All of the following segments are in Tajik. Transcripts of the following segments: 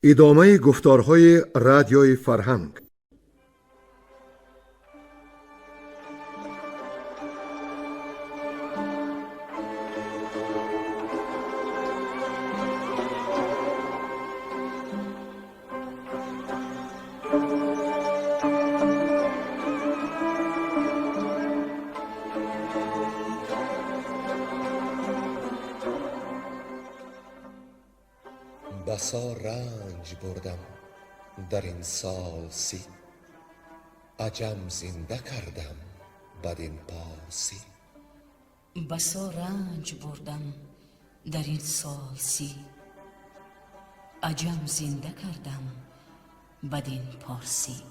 Идомаи гуфторҳои Радиои Фарҳанг. بسا رنج بردم در این سال 30، عجم زنده کردم بدین پارسی. بسا رنج بردم در این سال 30، عجم زنده کردم بدین پارسی.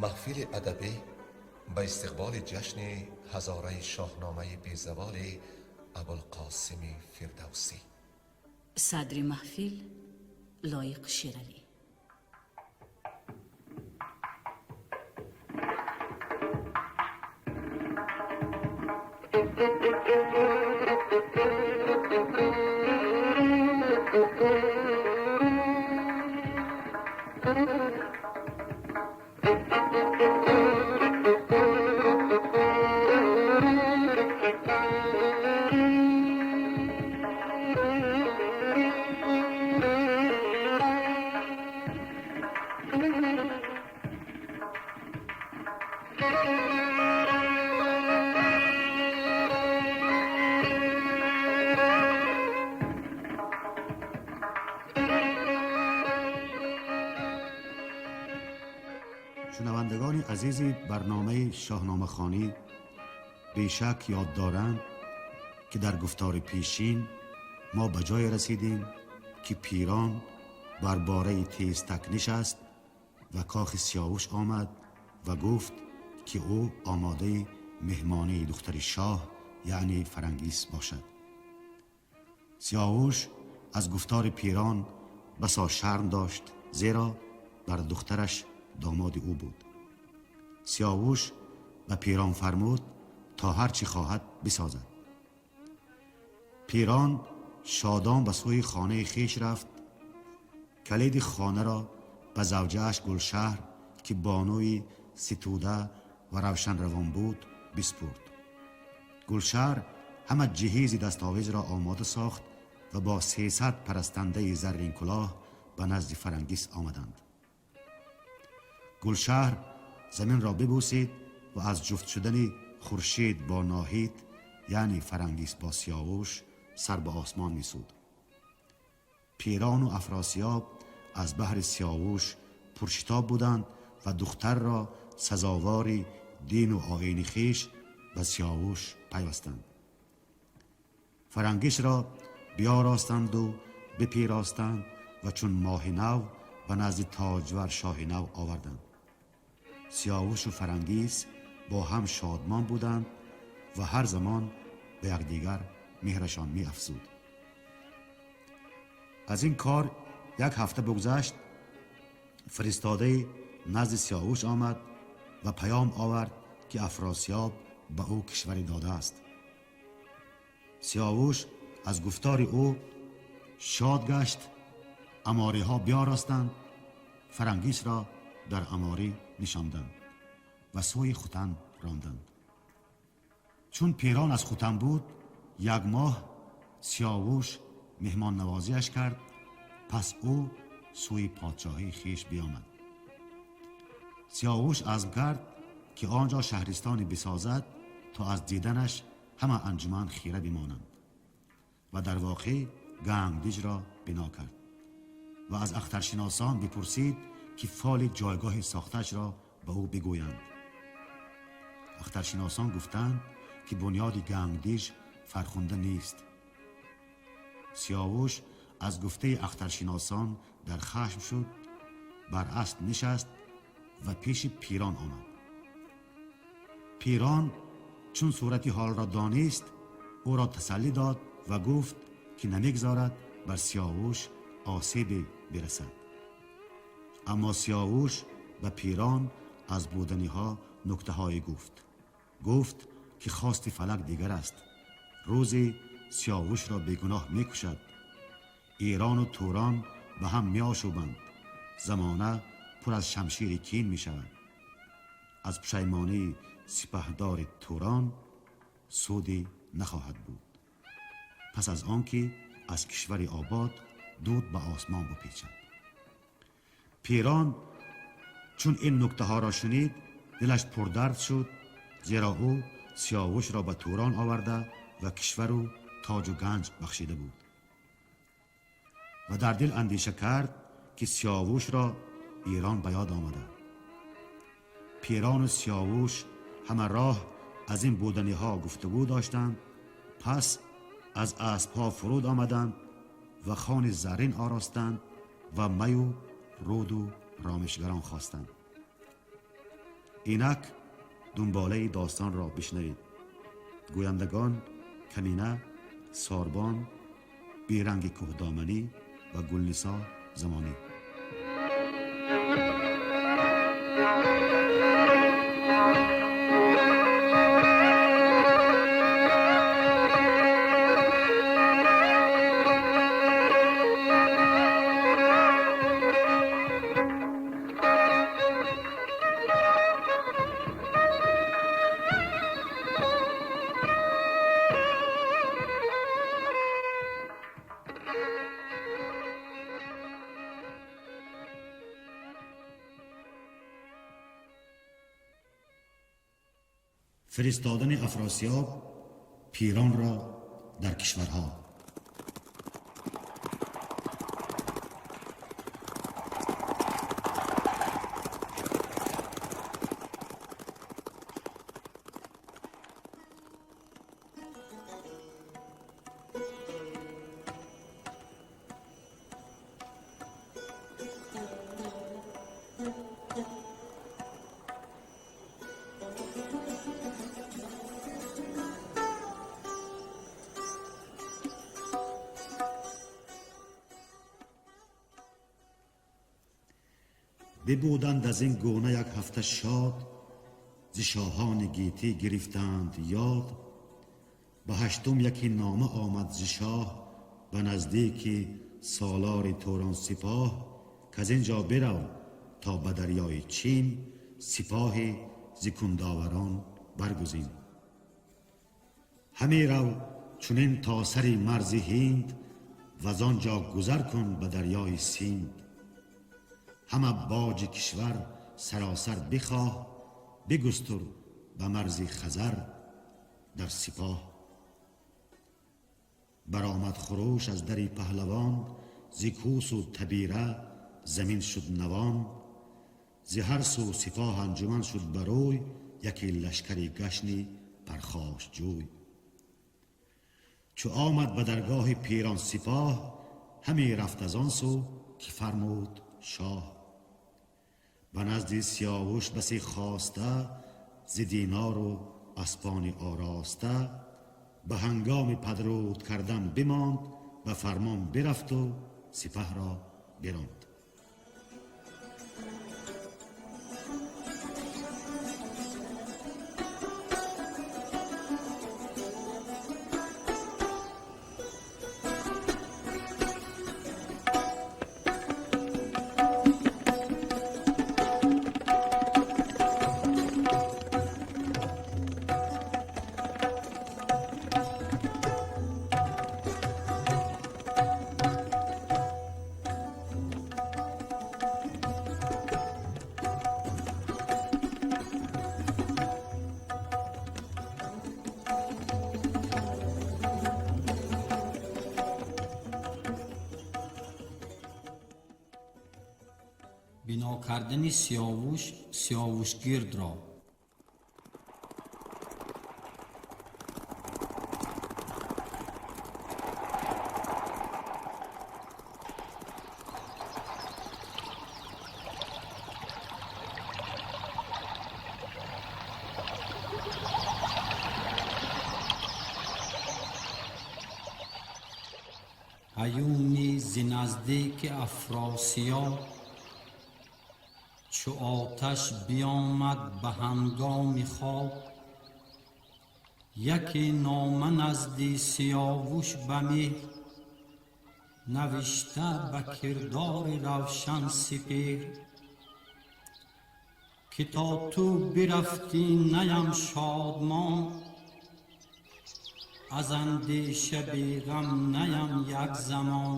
Маҳфили адабӣ ба истиқболи ҷашни ҳазораи шоҳномаи безаволи Абулқосими Фирдавсӣ. Садри маҳфил Лоиқ Шералӣ. Шунавандагони азизи барномаи шоҳномахонӣ бешак ёд доранд, ки дар гуфтори пешин мо ба ҷое расидем, ки Пирон бар бораи тезтак нишаст ва кохи Сиёвуш омад ва гуфт, ки ӯ омодаи меҳмонии духтари шоҳ, яъне Фарангис, бошад. Сиёвуш аз гуфтори Пирон басо шарм дошт, зеро бар духтараш домоди ӯ буд. Сиёвуш ба Пирон фармуд, то ҳар чӣ хоҳад бисозад. Пирон шодон ба сӯи хонаи хеш рафт. Калиди хонаро ба завҷааш Гулшаҳр, ки бонуи ситуда ва равшанравон буд, биспурд. Гулшаҳр ҳама ҷиҳизи дастовезро омода сохт ва бо 300 парастандаи зарринкулоҳ ба назди Фарангис омаданд. Гулшаҳр заминро бибӯсид ва аз ҷуфт шудани Хуршид бо Ноҳид, яъне Фарангис бо Сиёвуш, сар ба осмон месуд. Пирону Афросиёб аз баҳри Сиёвуш пуршитоб буданд ва духтарро сазовори дину оини хеш ба Сиёвуш пайвастанд. Фарангисро биёростанду бипиростанд ва чун моҳи нав ба назди тоҷвар шоҳи нав оварданд. Сиёвушу Фарангис бо ҳам шодмон буданд ва ҳар замон ба якдигар меҳрашон меафзуд. Аз ин кор як ҳафта бигзашт. Фиристодаи назди Сиёвуш омад ва паём овард, ки Афросиёб ба ӯ кишваре додааст. Сиёвуш аз гуфтори ӯ шод гашт. Амориҳо биёростанд, Фарангисро дар аморӣ нишонданд ва сӯи Хутан ронданд. Чун Пирон аз Хутан буд як моҳ, Сиёвуш меҳмоннавозиаш кард. Пас ӯ сӯи подшоҳии хеш биомад. Сиёвуш азм кард, ки он ҷо шаҳристоне бисозад, то аз диданаш ҳама анҷуман хира бимонанд, ва дар воқеъ Гангдижро бино кард ва аз ахтаршиносон бипурсид, ки фоли ҷойгоҳи сохтаашро ба ӯ бигӯянд. Ахтаршиносон гуфтанд, ки бунёди Гангдиж фархунда нест. Сиёвуш аз гуфтаи ахтаршиносон дар хашм шуд, бар асп нишаст ва пеши Пирон омад. Пирон чун сурати ҳолро донист, ӯро тасаллӣ дод ва гуфт, ки намегзорад бар Сиёвуш осебе бирасад. Аммо Сиёвуш ба Пирон аз буданиҳо нуктаҳое гуфт. Гуфт ки хости фалак дигар аст. Рӯзе Сиёвушро бегуноҳ мекушад. Эрону Турон ба ҳам меошӯбанд. Замона пур аз шамшири кин мешавад. Аз пушаймонии сипаҳдори Турон суде нахоҳад буд. Пас аз он ки аз кишвари обод дуд ба осмон бипечад. Пирон чун ин нуктаҳоро шунид, дилаш пурдард шуд, зеро ӯ Сиёвушро ба Турон оварда ва кишвару тоҷу ганҷ бахшида буд. Ва дар дил андеша кард ки Сиёвушро Эрон ба ёд омада. Пирону Сиёвуш ҳама роҳ аз ин буданиҳо гуфтугӯ доштанд. Пас аз аспҳо фуруд омаданд ва хони заррин оростанд ва маю руду ромишгарон хостанд. Инак дунболаи достонро бишнавед. Гӯяндагон Камина, Сорбон, Беранги Кӯҳдоманӣ ва Гулнисо Замонӣ. Фиристодани Афросиёб Пиронро дар кишварҳо. Бибуданд аз ин гуна як ҳафта шод, зи шоҳони гетӣ гирифтанд ёд. Ба ҳаштум яке нома омад зи шоҳ, ба наздики солори Турон сипоҳ, к аз ин ҷо бирав то ба дарёи Чин, сипоҳе зи кундоварон баргузин. Ҳаме рав чунин то сари марзи Ҳинд, ваз он ҷо гузар кун ба дарёи Синд. Ҳама боҷи кишвар саросар бихоҳ, бигустур ба марзи Хазар дар сипоҳ. Баромад хуруш аз дари паҳлавон, зи кӯсу табира замин шуд навон. Зи ҳар сӯ сипоҳ анҷуман шуд барӯй, яке лашкари гашни бархошҷӯй. Чу омад ба даргоҳи Пирон сипоҳ, ҳаме рафт аз он сӯ ки фармуд шоҳ. Ба назди Сиёвуш басе хоста, зи динору аспони ороста, ба ҳангоми падруд кардан бимонд, ба фармон бирафту сипаҳро биронд. Бино кардани Сиёвуш Сиёвушгирдро. Ҳаюни зи наздики Афросиёб, чу оташ биёмад ба ҳангоми хоб. Яке нома назди Сиёвуш ба меҳр, навишта ба кирдори равшан сипеҳр, ки то ту бирафтӣ наям шодмон, аз андеша беғам наям як замон.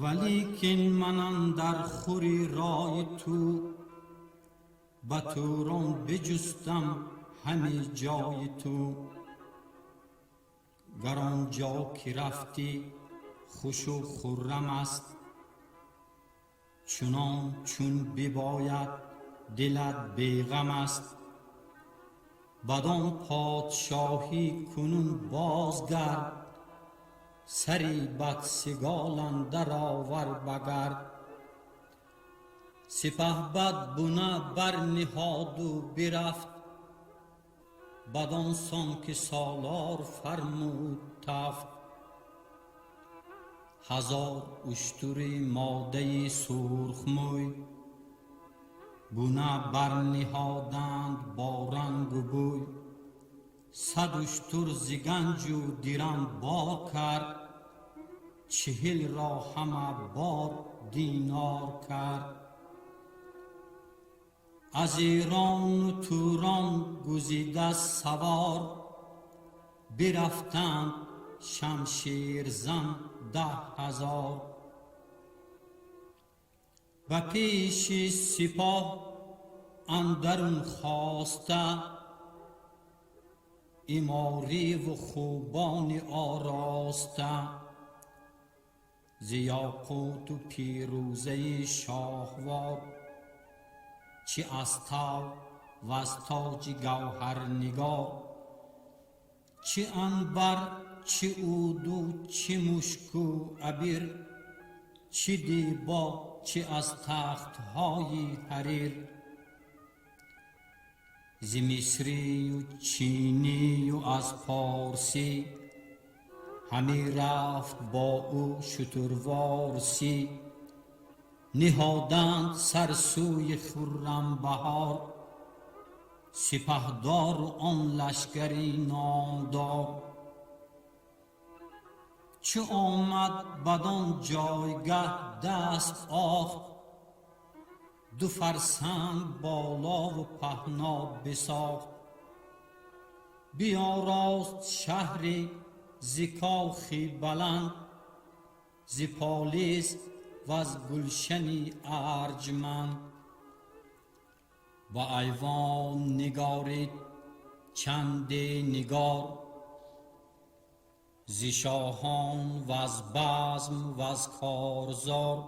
Валикин ман андар хури рои ту, ба Турон биҷустам ҳаме ҷои ту. Гар он ҷо ки рафтӣ хушу хуррам аст, чунон чун бибояд дилат беғам аст. Бадон подшоҳӣ кунун бозгард, сари бадсигол андар овар ба гард. Сипаҳбад буна барниҳоду бирафт, бадон сон ки солор фармуд тафт. 1000 уштури модаи сурхмӯй, буна барниҳоданд бо рангу бӯй. 100 уштур зи ганҷу дирам бор кард, 40 ро ҳама бор динор кард. Аз Эрону Турон гузида савор, бирафтанд шамширзан 10,000. Ба пеши сипоҳ андарун хоста, имориву хубони ороста. Зи ёқуту пирӯзаи шоҳвор, чи аз тав ва аз тоҷи гавҳарнигор. Чи анбар, чи уду, чи мушку абир, чи дибо, чи аз тахтҳои ҳарир. Зи мисрию чинию аз порсӣ, ҳаме рафт бо ӯ шутурворсӣ. Ниҳоданд сар сӯи хуррамбаҳор, сипаҳдору он лашкари номдор. Чу омад бадон ҷойгаҳ даст охт, 2 фарсанг болову паҳно бисохт. Биёрост шаҳри зи кохи баланд, зи полис ва аз гулшани арҷманд. Ба айвон нигорид чанде нигор, зи шоҳон ва аз базм ва аз корзор.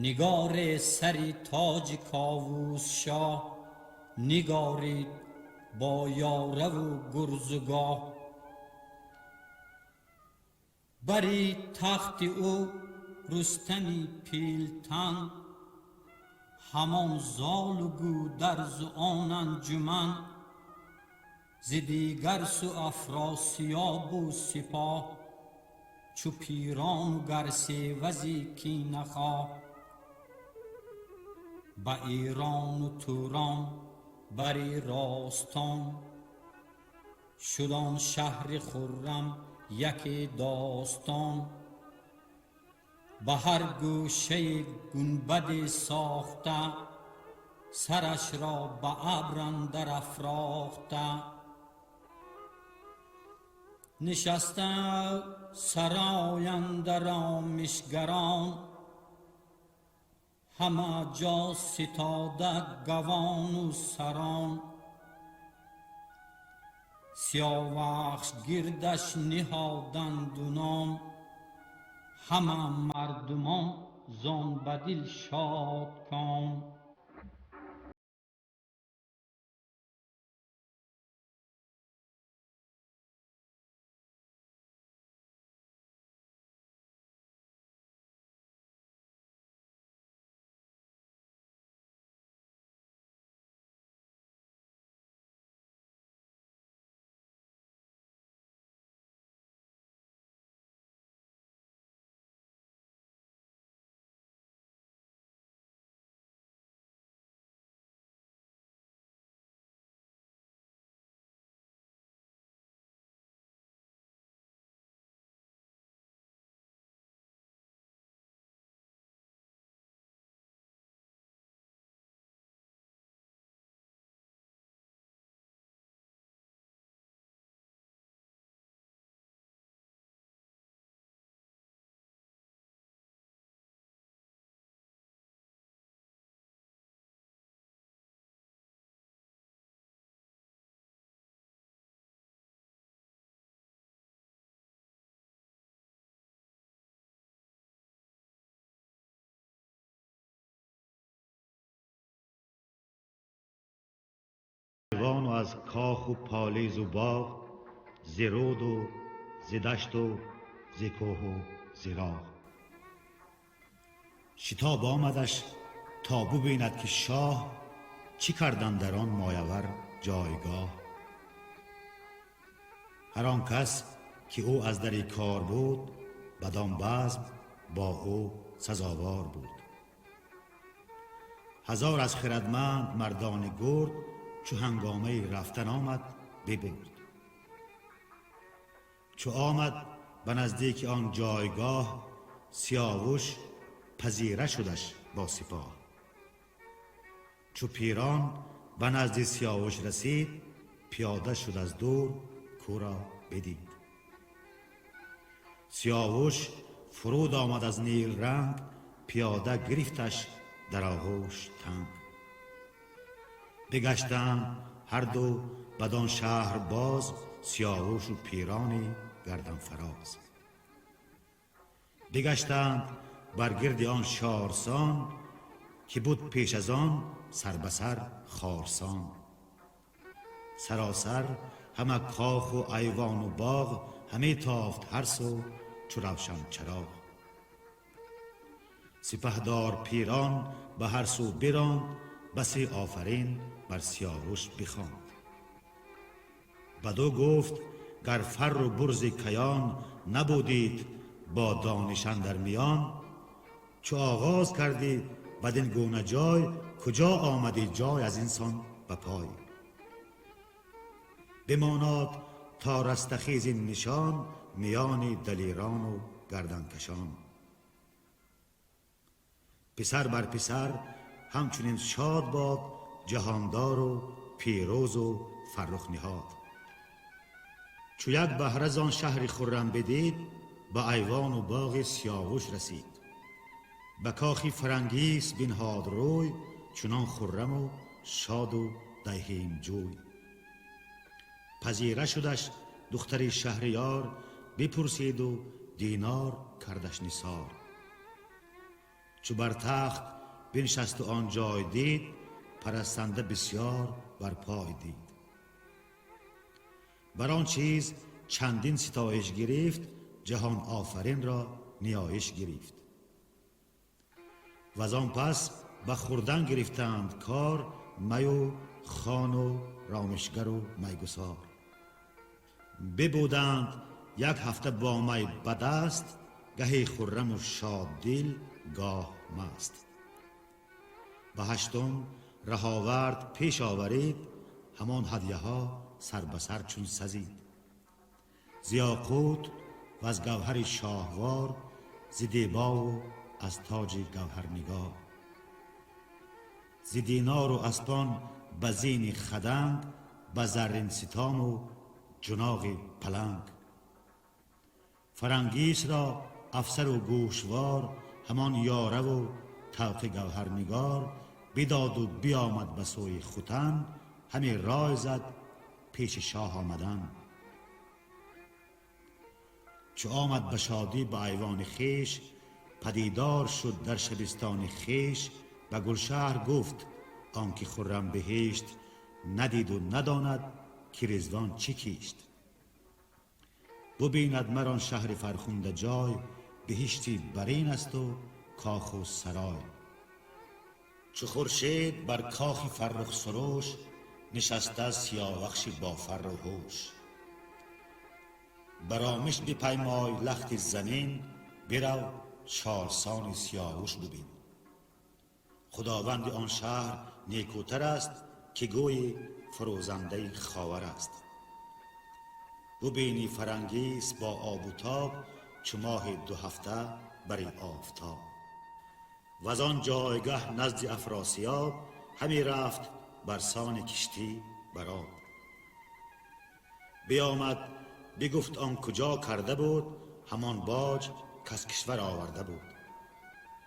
Нигори сари тоҷи Ковусшоҳ, нигорид бо ёраву гурзугоҳ. Бари тахти ӯ Рустами пилтан, ҳамон золу гӯдарзу он анҷуман. Зи дигар су Афросиёбу сипоҳ, чу пирону гарсевази кинахоҳ. Ба Эрону Турон бари ростон, шуд он шаҳри хуррам яке достон. Ба ҳар гӯшаи гунбаде сохта, сарашро ба абр андар афрохта. Нишаста сарой андар омишгарон, ҳама ҷо ситода гавону сарон. Сиёвахш гирдаш ниҳоданду ном, ҳама мардумон зон ба дил шод ком. аз коху полизу боғ, зи руду зи дашту зи кӯҳу зи роғ. Шитоб омадаш то бубинад, ки шоҳ чӣ кардан дар он моявар ҷойгоҳ. Ҳар он кас ки ӯ аз дари кор буд, бадон базм бо ӯ сазовор буд. Ҳазор аз хирадманд мардони гурд, чу ҳангомаи рафтан омад, бибурд. Чу омад ба наздики он ҷойгоҳ, Сиёвуш пазира шудаш бо сипоҳ. Чу Пирон ба назди Сиёвуш расид, пиёда шуд, аз дур кӯро бидид. Сиёвуш фуруд омад аз нилранг, пиёда гирифташ дар оғӯш танг. Бигаштанд ҳарду бадон шаҳр боз, Сиёвушу Пирони гарданфароз. Бигаштанд бар гирди он шорсон, ки буд пеш аз он сар ба сар хорсон. Саросар ҳама коху айвону боғ ҳаме тофт ҳар су чу равшан чароғ. Сипаҳдор Пирон ба ҳар су биронд, басе офарин бар Сиёвуш бихонд. Бадӯ гуфт: гар фарру бурзи каён набудид бо дониш андар миён, чу оғоз кардӣ бадин гуна ҷой, куҷо омадӣ ҷой аз инсон ба пой? Бимонад то растахези нишон миёни далерону гарданкашон. Писар бар писар ҳамчунин шод бод, ҷаҳондору пирӯзу фаррух ниҳод. Чу як баҳра зон шаҳри хуррам бидид, ба айвону боғи Сиёвуш расид. Ба кохи Фарангис бинҳод рӯй, чунон хурраму шоду диҳимҷӯй. Пазира шудаш духтари шаҳриёр, бипурсиду динор кардаш нисор. Чу бар тахт биншасту он ҷой дид, парастанда бисёр бар пой дид. Бар он чиз чандин ситоиш гирифт, ҷаҳон офарин ро ниёиш гирифт. Ваз он пас ба хӯрдан гирифтанд кор, маю хону ромишгару майгусор. Бибуданд як ҳафта бо май ба даст, гаҳе хурраму шоддил, гоҳ маст. Ба ҳаштум раҳовард пеш оварид, ҳамон ҳадяҳо сар ба сар чун сазид: зи ёқут ва аз гавҳари шоҳвор, зи дебову аз тоҷи гавҳарнигор, зи динору аспон ба зини хаданг, ба заррин ситому ҷуноғи паланг. Фарангисро афсару гӯшвор, ҳамон ёраву тавқи гавҳарнигор бидоду биомад ба сӯи Хутан, ҳаме рой зад пеши шоҳ омадан. Чу омад ба шодӣ ба айвони хеш, падидор шуд дар шабистони хеш, ба гулшаҳр гуфт: он ки хуррам биҳишт надиду надонад, ки Ризвон чӣ кишт. Бубинад мар он шаҳри фархунда ҷой, биҳишти барин асту коху сарой. Чу хуршед бар кохи фаррух суруш нишаста, Сиёвахши бо фарру ҳуш. Баромиш бипаймой лахти замин, бирав шорсони Сиёвуш бубин. Худованди он шаҳр некӯтар аст, ки гӯи фурӯзандаи ховар аст. Бубинӣ Фарангис бо обу тоб, чу моҳи дуҳафта бари офтоб. Ваз он ҷойгаҳ назди Афросиёб ҳаме рафт бар сони киштӣ бар об. Биомад, бигуфт он куҷо карда буд, ҳамон боҷ каз кишвар оварда буд,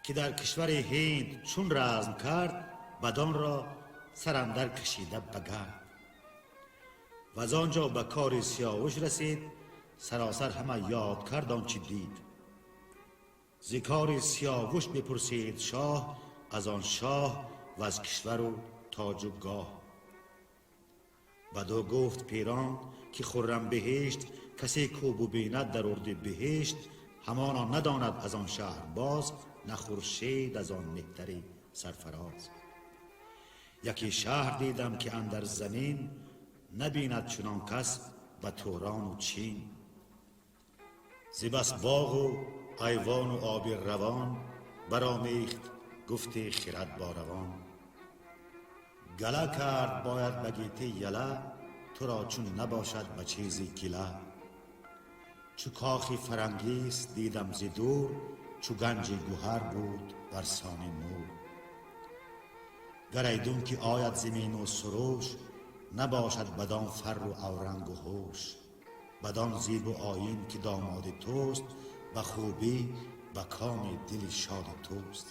ки дар кишвари Ҳинд чун разм кард, бадонро сарандар кашида ба гард. Ваз он ҷо ба кори Сиёвуш расид, саросар ҳама ёд кард он чи дид. Зи кори Сиёвуш бипурсид шоҳ аз он шоҳ ва аз кишвару тоҷу гоҳ. Бадо гуфт Пирон ки хуррам биҳишт, касе ку бубинад дар Урдибиҳишт, ҳамоно надонад аз он шаҳр боз, на хуршед аз он меҳтари сарфароз. Яке шаҳр дидам ки андар замин, набинад чунон кас ба Турону Чин. Зи бас боғу айвону оби равон, баромехт гуфти хирад бо равон. Гала кард бояд ба гетӣ яла, туро чун набошад ба чизи гила. Чу кохи Фарангис дидам зи дур, чу ганҷи гуҳар буд бар сони нур. Гар айдун ки ояд зимину суруш, набошад бадон фарру аврангу ҳуш. Бадон зебу оин ки домоди туст, ба хубӣ ба коми дили шоди туст.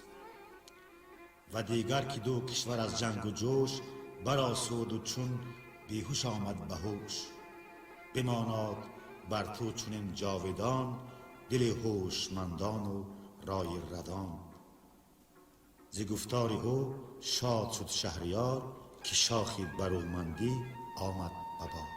Ва дигар ки ду кишвар аз ҷангу ҷӯш, баросуду чун беҳуш омад ба ҳуш. Бимонад бар ту чунин ҷовидон, дили ҳушмандону рои радон. Зи гуфтори ӯ шод шуд Шаҳриёр, ки шохи барӯмандӣ омад ба бор.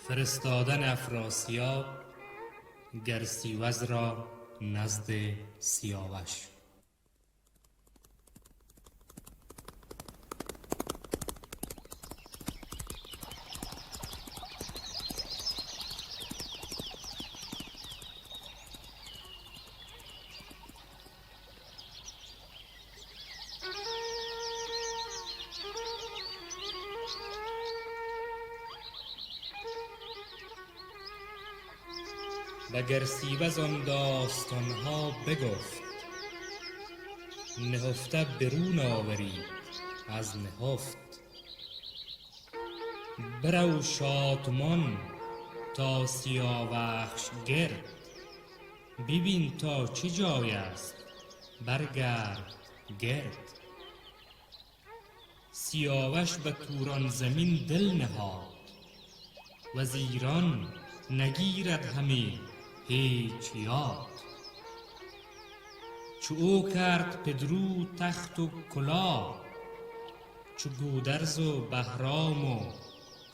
فرستادن افراسیاب گرسیوز را نزد سیاوش. و گرسیوز آن داستانها بگفت، نهفته برون آورید از نهفت. برو شادمان تا سیاوخش گرد، ببین تا چه جای است برگرد گرد. سیاوش به توران زمین دل نهاد، وز ایران نگیرد همی هیچ یاد. چو او کرد پدرو تخت و کلاه، چو گودرز و بهرام و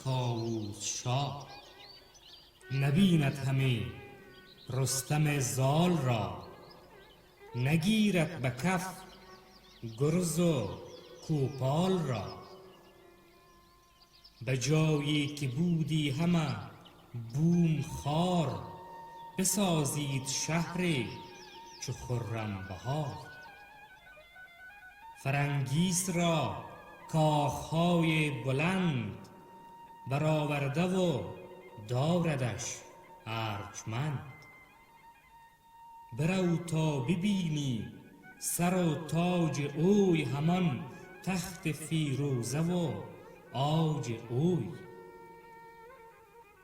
کاووس شاه. نبیند همی رستم زال را، نگیرد به کف گرز و کوپال را. به جایی که بودی همه بوم خوار، بسازید شهری چو خرم بهار. فرنگیس را کاخهای بلند، برآورده و داردش ارجمند. برو تا ببینی سر و تاج اوی، همان تخت فیروزه و عاج اوی.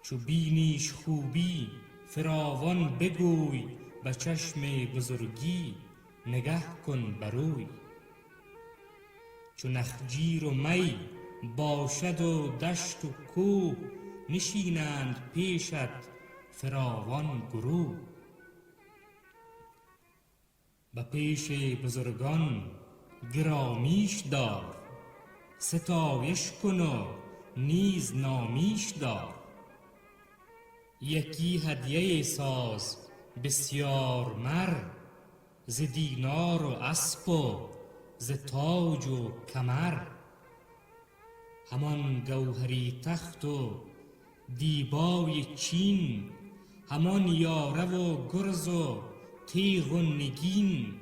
چو بینیش خوبی فراوان بگوی، به چشم بزرگی نگه کن بروی. چو نخجیر و می باشد و دشت و کوه، نشینند پیشت فراوان گروه. به پیش بزرگان گرامیش دار، ستایش کن و نیز نامیش دار. یکی هدیه ساز بسیار مر، ز دینار و اسپ و ز تاج و کمر. همان گوهری تخت و دیبای چین، همان یاره و گرز و تیغ و نگین.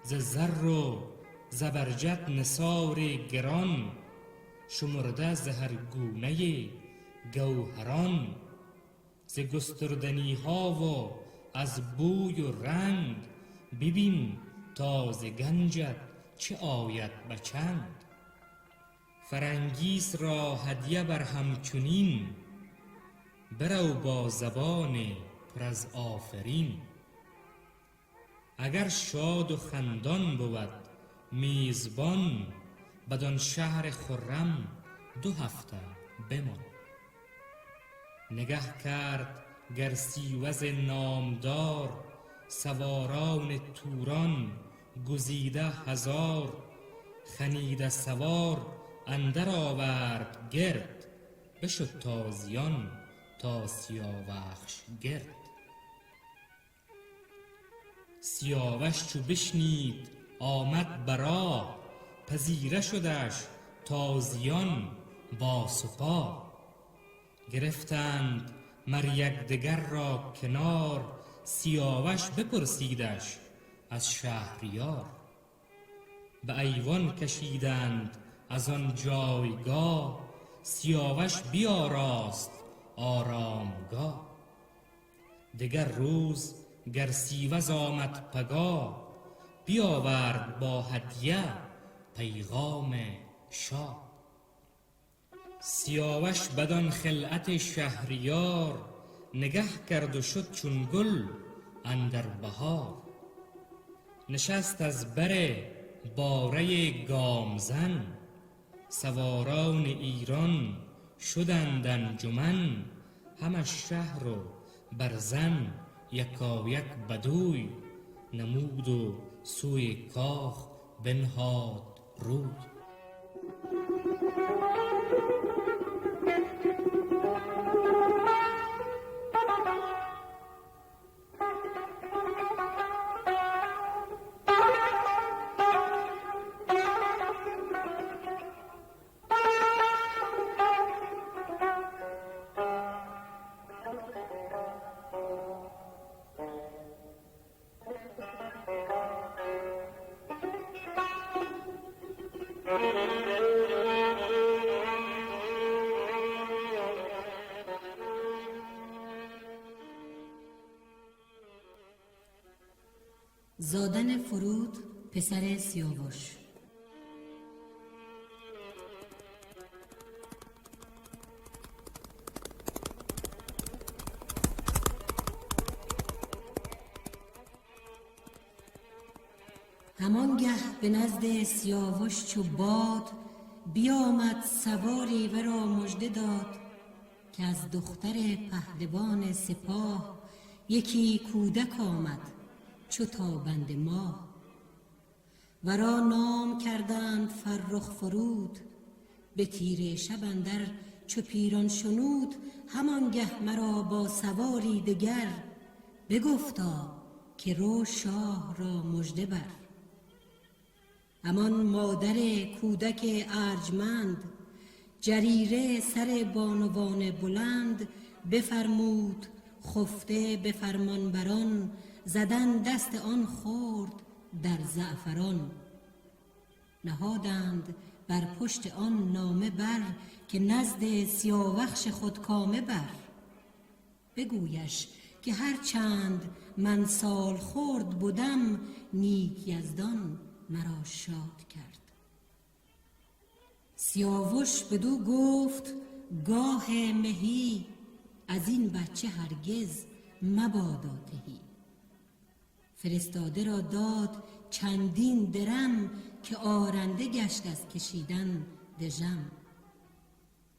ز زر و زبرجد نثار گران، شمرده ز هر گونه گوهران. ز گستردنی ها و از بوی و رنگ، ببین تا ز گنجت چه آید به چنگ. فرنگیس را هدیه بر همچنین، برو با زبان پر از آفرین. اگر شاد و خندان بود میزبان، بدان شهر خرم 2 هفته بمان. نگه کرد گرسیوز نامدار، سواران توران گزیده 1000. خنیده سوار اندر آورد گرد، بشد تازیان تا سیاوخش گرد. سیاوش چو بشنید آمد براه، پذیره شدش تازیان با سپاه. گرفتند مر یکدگر را کنار، سیاوش بپرسیدش از شهریار. به ایوان کشیدند از آن جایگاه، سیاوش بیاراست آرامگاه. دگر روز گرسیوز آمد پگاه، بیاورد با هدیه پیغام شاه. سیاوش بدان خلعت شهریار، نگه کرد و شد چون گل اندر بهار. نشست از بر باره گامزن، سواران ایران شدند انجمن. همه شهر و برزن یکایک بدوی، نمود و سوی کاخ بنهاد روی. زادن فرود پسر سیاوش. همانگه به نزد سیاوش چو باد، بیامد سواری ورا مژده داد، که از دختر پهلوان سپاه، یکی کودک آمد چو تابنده ماه. ورا نام کردند فرخ فرود، به تیره شب اندر چو پیران شنود. همانگه مرا با سواری دگر، بگفتا که رو شاه را مژده بر. همان مادر کودک ارجمند، جریره سر بانوان بلند. بفرمود خفته به فرمانبران، زدن دست آن خرد در زعفران. نهادند بر پشت آن نامه بر، که نزد سیاوخش خودکامه بر. بگویش که هر چند من سال خرد بودم، نیک یزدان مرا شاد کرد. سیاوش بدو گفت گاه مهی، از این بچه هرگز مبادا تهی. فرستاده را داد چندین درم، که آرنده گشت از کشیدن دژم.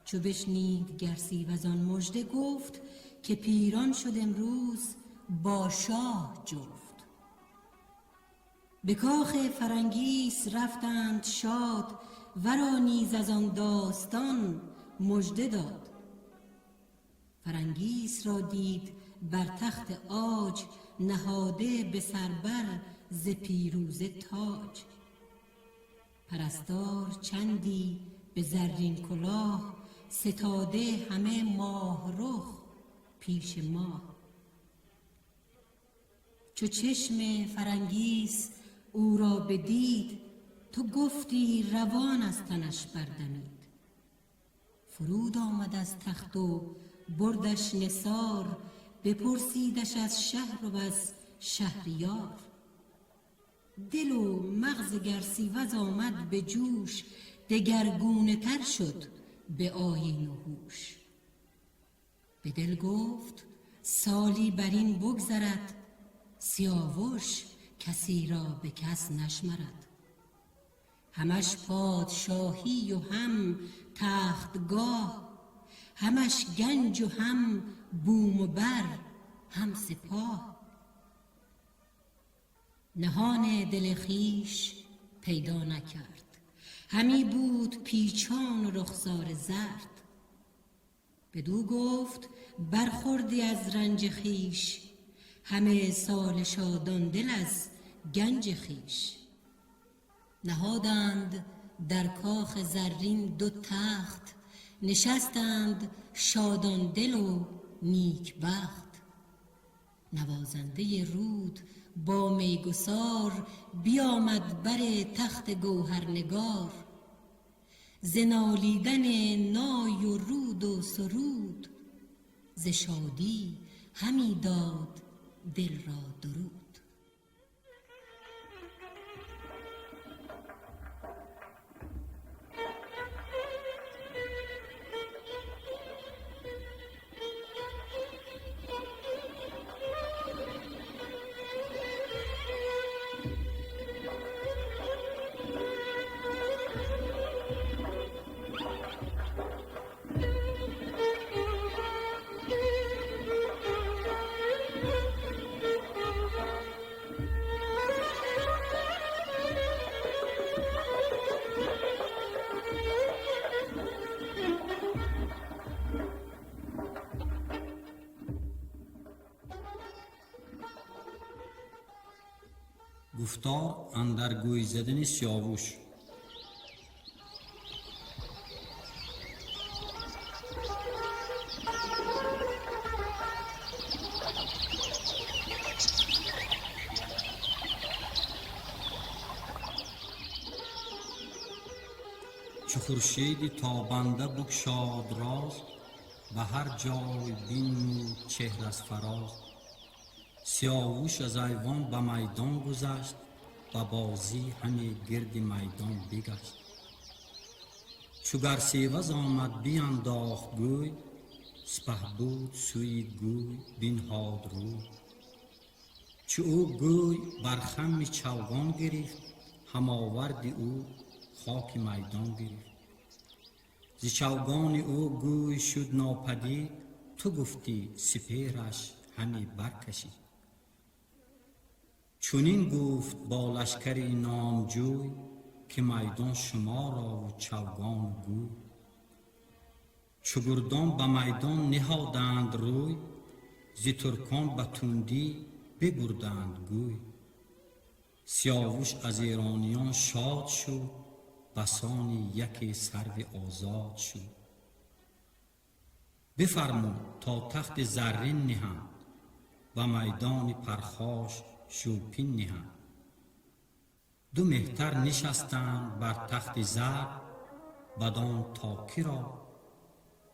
چو بشنید گرسیوز آن مژده، گفت که پیران شد امروز با شاه جفت. به کاخ فرنگیس رفتند شاد، ورا نیز از آن داستان مژده داد. فرنگیس را دید بر تخت عاج، نهاده به سر بر ز پیروزه تاج. پرستار چندی به زرین کلاه، ستاده همه ماه رخ پیش ماه. چو چشم فرنگیس او را بدید، تو گفتی روان از تنش بردمید. فرود آمد از تخت و بردش نثار، بپرسیدش از شهر و از شهریار. دل و مغز گرسیوز آمد به جوش، دگرگونه تر شد به آیین و هوش. به دل گفت سالی بر این بگذرد، سیاوش کسی را به کس نشمرد. همش پادشاهی و هم تختگاه، همش گنج و هم بوم و بر هم سپاه. نهان دل خویش پیدا نکرد، همی بود پیچان و رخسار زرد. بدو گفت برخوردی از رنج خویش، همه سال شادان دل از گنج خویش. نهادند در کاخ زرین دو تخت، نشستند شادان دل و نیک بخت. نوازنده رود با میگسار، بیامد بر تخت گوهرنگار. ز نالیدن نای و رود و سرود، ز شادی همی داد دل را درود. گفتار اندر گوی زدن سیاوش. چو خورشید تابنده بگشاد راز، به هر جای بنمود چهره از فراز. سیاوش از ایوان به میدان گذشت، به بازی همی گرد میدان بگشت. چو گرسیوز آمد بینداخت گوی، سپهبد سوی گوی بنهاد روی. چو او گوی بر خم چوگان گرفت، هم آورد او خاک میدان گرفت. ز چوگان او گوی شد ناپدید، تو گفتی سپهرش همی برکشید. چنین گفت با لشکر نامجوی، که میدان شما را و چوگان گوی. چو گردان به میدان نهادند روی، ز ترکان به تندی ببردند گوی. سیاوش از ایرانیان شاد شد، بسان یکی سرو آزاد شد. بفرمود تا تخت زرین نهند، و میدان پرخاش شوپین نهند. دو مهتر نشستند بر تخت زر، بدان تا که را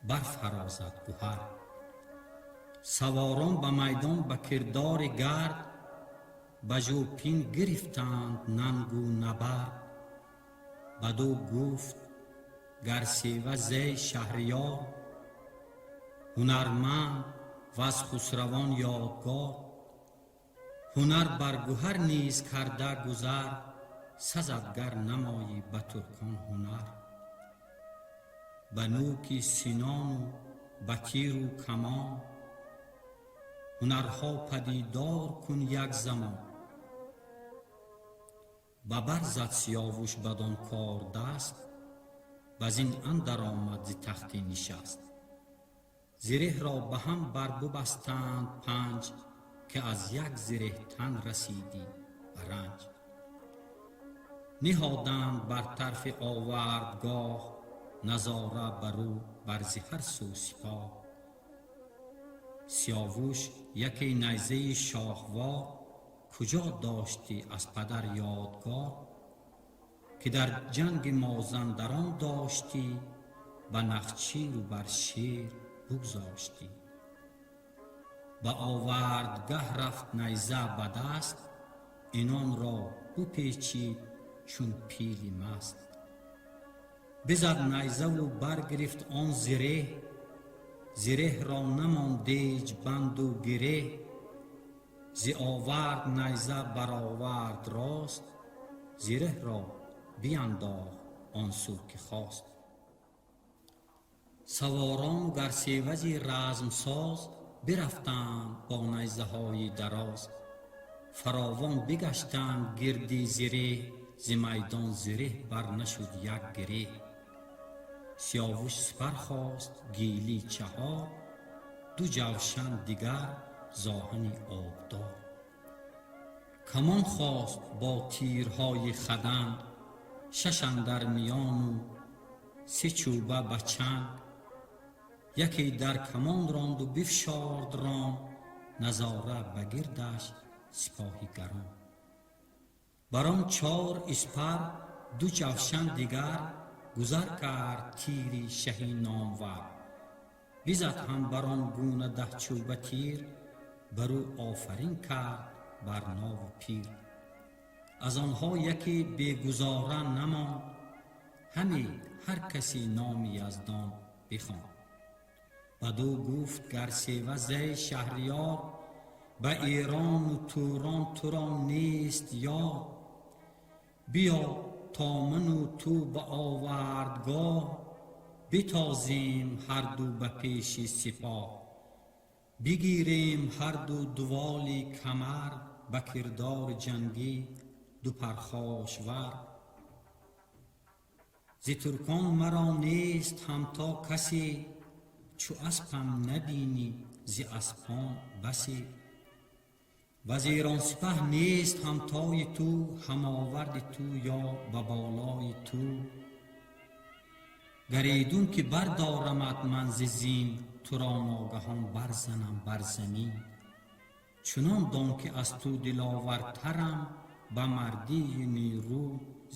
برفرازد گهر. سواران به میدان به کردار گرد، به ژوپین گرفتند ننگ و نبرد. بدو گفت گرسیوه زی شهریار، هنرمند و از خسروان یادگار. هنر بر گهر نیز کرده گذر، سزد گر نمایی به ترکان هنر. به نوک سنان و به تیر و کمان، هنرها پدیدار کن یک زمان. ببر زد سیاوش بدان کار دست، وزین اندر آمد ز تخت نشست. زره را به هم بر ببستند پنج، که از یک زره تن رسیدی به رنج. نهادند بر طرف آوردگاه، نظاره بر او بر ز هر سو سپاه. سیاوش یکی نیزه شاهوار، کجا داشتی از پدر یادگار؟ که در جنگ مازندران داشتی، Ба нахчиру бар шер бугзоштӣ. Ба овардгаҳ рафт найза ба даст, инонро бупечид чун пили маст. Бизад найзаву баргирифт он зиреҳ, зиреҳро намонд ҳеҷ банду гиреҳ. Зи овард найза баровард рост, зиреҳро биандохт он сӯ ки хост. Саворон Гарсевази размсоз бирафтанд бо найзаҳои дароз. Фаровон бигаштанд гирди зиреҳ, зи майдон зиреҳ бар нашуд як гиреҳ. Сиёвуш сипар хост гили чаҳор, ду ҷавшан дигар зоҳани обдор. Камон хост бо тирҳои хадан, шаш андар миёну се чӯба ба чанг. Яке дар камон ронду бифшорд ром, назора ба гирдаш сипоҳи гарон. Бар он чор испар ду ҷавшан дигар гузар кард тири шаҳи номвар. Бизад ҳам бар он гуна 10 чӯба тир, бар ӯ офарин кард бар нову пир. Аз онҳо яке бегузора намонд, ҳаме ҳар каси номи Яздон бихонд. Бадӯ гуфт Гарсева эй шаҳриёр, ба Эрону Турон туро нест ёр. Биё то ману ту ба овардгоҳ, битозем ҳарду ба пеши сипоҳ. Бигирем ҳарду дуволи камар, ба кирдори ҷангӣ ду пархошвар. Зи туркон маро нест ҳамто касе, чу аспам набинӣ зи аспон басе. Вазирон сипаҳ нест ҳамтои ту, ҳамоварди ту ё ба болои ту. Гаредун ки бардорамат ман зи зин, туро ногаҳон барзанам бар замин. Чунон дон ки аз ту диловартарам, ба мардию нерӯ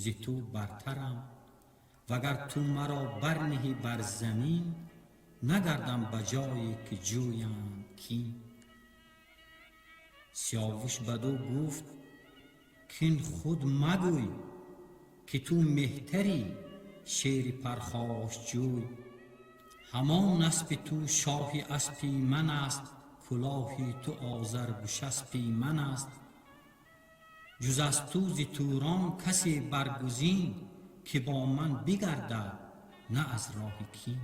зи ту бартарам. Вагар ту маро барниҳӣ бар замин, нагардам ба ҷое ки ҷӯянд кин. Сиёвуш бадӯ гуфт кин худ магӯй, ки ту меҳтарӣ шери пархошҷӯй. Ҳамон аспи ту шоҳи аспи ман аст, кулоҳи ту Озаргушаспи ман аст. Ҷуз аз ту зи Турон касе баргузин, ки бо ман бигардад на аз роҳи кин.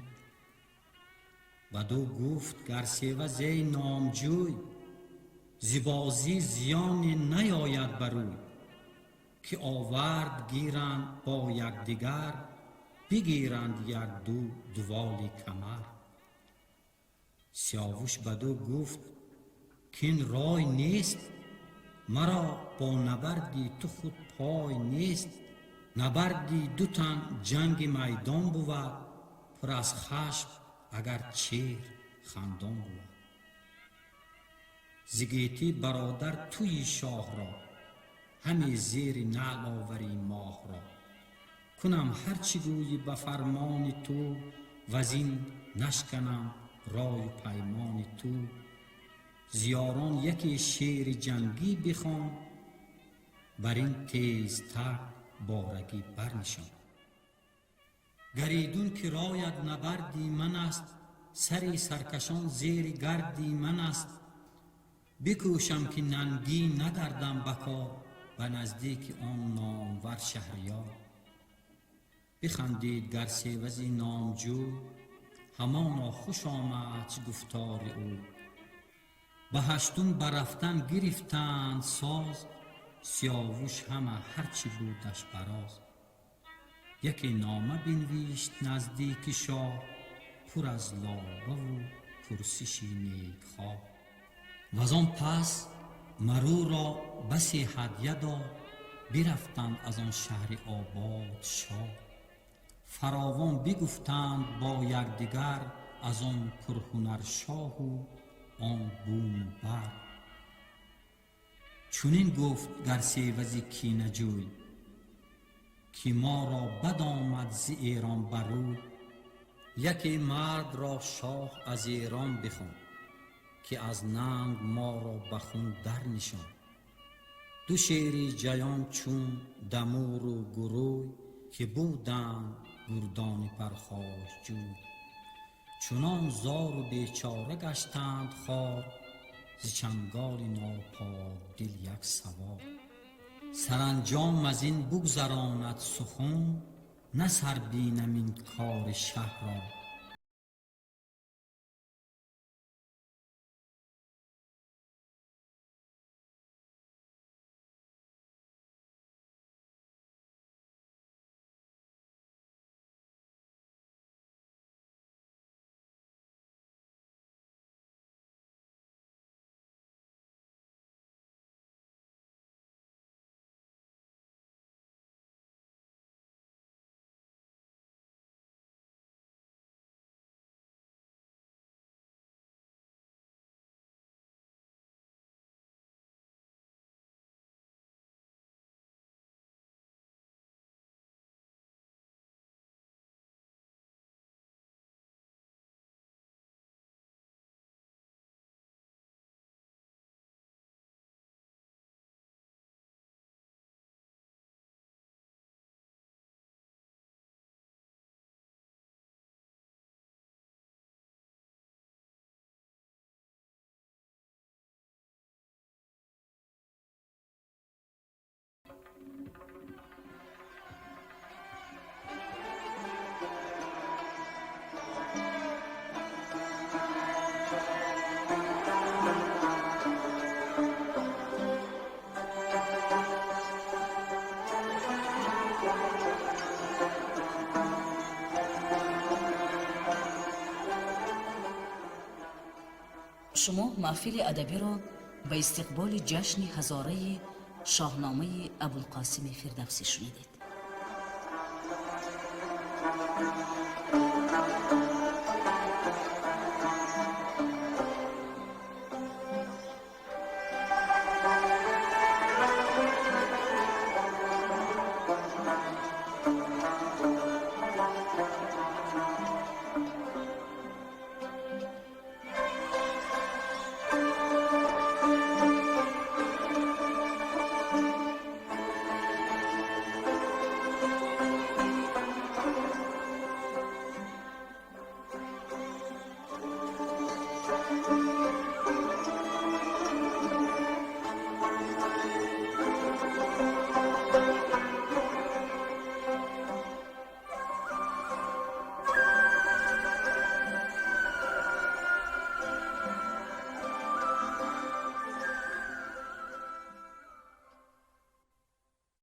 Бадӯ гуфт Гарсева эй номҷӯй, зи бозӣ зиёне наёяд бар ӯй. Ки овард гиранд бо якдигар, бигиранд якду дуволи камар. Сиёвуш бадӯ гуфт кин рой нест, маро бо набарди ту худ пой нест. Набарди ду тан ҷанги майдон бувад, пур аз хашм агар чеҳр хандон бувад. Зи гетӣ бародар туи шоҳро, ҳаме зери наъл оварӣ моҳро. Кунам ҳар чӣ гӯйӣ ба фармони ту, вазин нашканам рою паймони ту. Зиёрон яке шери ҷангӣ бихон, бар ин тезтар борагӣ барнишон. Гаридун ки рояд набарди ман аст, сари саркашон зери гарди ман аст. Бикӯшам ки нангӣ нагардам ба кор, ба наздики он номвар шаҳриёр. Бихандид Гарсевази номҷӯй, ҳамоно хуш омадш гуфтори ӯ. Ба ҳаштум ба рафтан гирифтанд соз, Сиёвуш ҳама ҳарчи будаш бароз. Яке нома бинвишт наздики шоҳ, пур аз лобаву пурсиши некхоҳ. Ваз он пас марӯро басе ҳадя дод, бирафтанд аз он шаҳри обод шоҳ. Фаровон бигуфтанд бо якдигар аз он пурҳунаршоҳу он буму бар. Чунин гуфт Гарсевази кинаҷӯй, ки моро бад омад зи Эрон барӯй. Яке мард ро шоҳ аз Эрон бихонд, ки аз нанг моро ба хун дар нишонд. Ду шери ҷаён чун Дамуру Гурӯй, ки буданд гурдони пархошҷӯй. Чунон зору бечора гаштанд хор, зи чанголи нопокдил як савор. Саранҷом аз ин бугзаронад сухан, на сар бинам ин кори шаҳро. Шумо маҳфили адабиро ба истиқболи ҷашни ҳазораи Шоҳномаи Абулқосими Фирдавсӣ шунидед.